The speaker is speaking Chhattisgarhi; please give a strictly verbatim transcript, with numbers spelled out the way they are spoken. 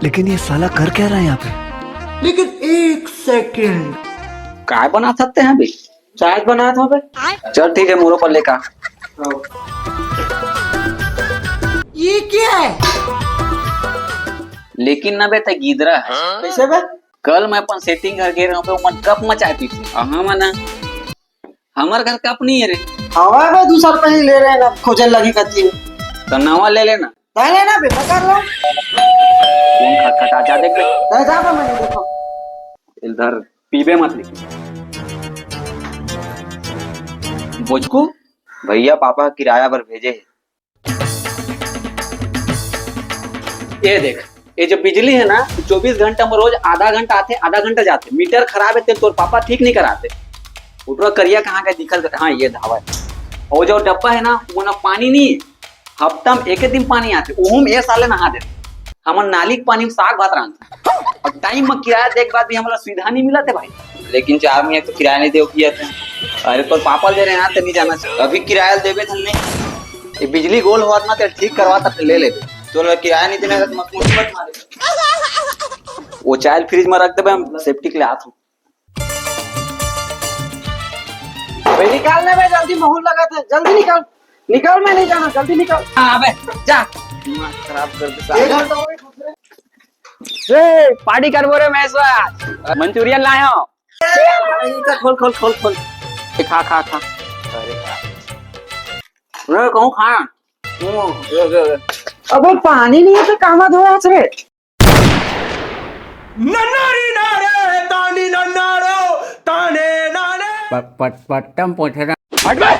लेकिन ये साला कर क्या रहा है यहाँ पे? लेकिन एक सेकंड, काय बना सकते हैं अभी? चाय बना था बे। चल ठीक है, मोरो पर लेका। ये क्या है? लेकिन ना बे, ते गिदरा है। कैसे बे? कल मैं अपन सेटिंग घर गे रहूं बे, ओमन कप म चाय पीथे। अहाँ मना, हमर घर कप नहीं है रे। हवा बे, दू साल पहले ले रहे हैं, अब खोजल लगी कती है। तो नवा ले लेना। तय लेना बे, पकड़ लो। कौन खटखटा जा देख बे। तय जा बे, मैं नहीं देखो। इधर पीबे मत लेकिन। बोचकू, भैया पापा किराया पर भेजे हे। ये देख, ये जो बिजली है ना, चौबीस घंटा में रोज आधा घंटा आथे, आधा घंटा जाथे। मीटर खराब है, तेल तोर पापा ठीक नहीं कराते। उठवा करिया कहाँ का दिखल? हाँ, ये धावा है। और जो डब्बा है ना, वो ना पानी नहीं, हफ्ता में एक दिन पानी आथे, ओहू में ये साले नहा देथे। हमर नाली के पानी में साग भात रांधथे। अब टाइम में किराया देख बाद भी हमला सुविधा नहीं मिलत हे भाई। लेकिन चार महीने तो किराया नहीं देव किया थे। अरे, तोर पापा दे रहे हैं ना, ते नहीं जाना चाहिए। अभी किराया देबे धन नहीं, ये बिजली गोल होवत ना, ते ठीक करवा तक ले लेबे। तोला किराया नहीं देना तो मत, मत मारे। वो चाय फ्रिज में रख देबे, हम सेफ्टी के लिए हाथ। बे, निकाल ना बे, जल्दी महूल लगा थे, जल्दी निकाल, निकाल, मैं नहीं जाना, जल्दी निकाल। हाँ बे, जा। दिमाग खराब कर दे एक साले। घंटा हो गया। ए, पार्टी करबो रे, मैं मंचूरियन लाए हो। इनका खोल, खोल, खोल, खोल। ए, खा, खा, खा। अरे, अरे, कहूँ खा। हम्म, ये, ये, ये। अबे, पानी नहीं है तो कामा धोया रे? नन्नारी नारे, तानी नन्नारो, ताने नाने। पट, पट, पट्टम पोछरा। हट बे।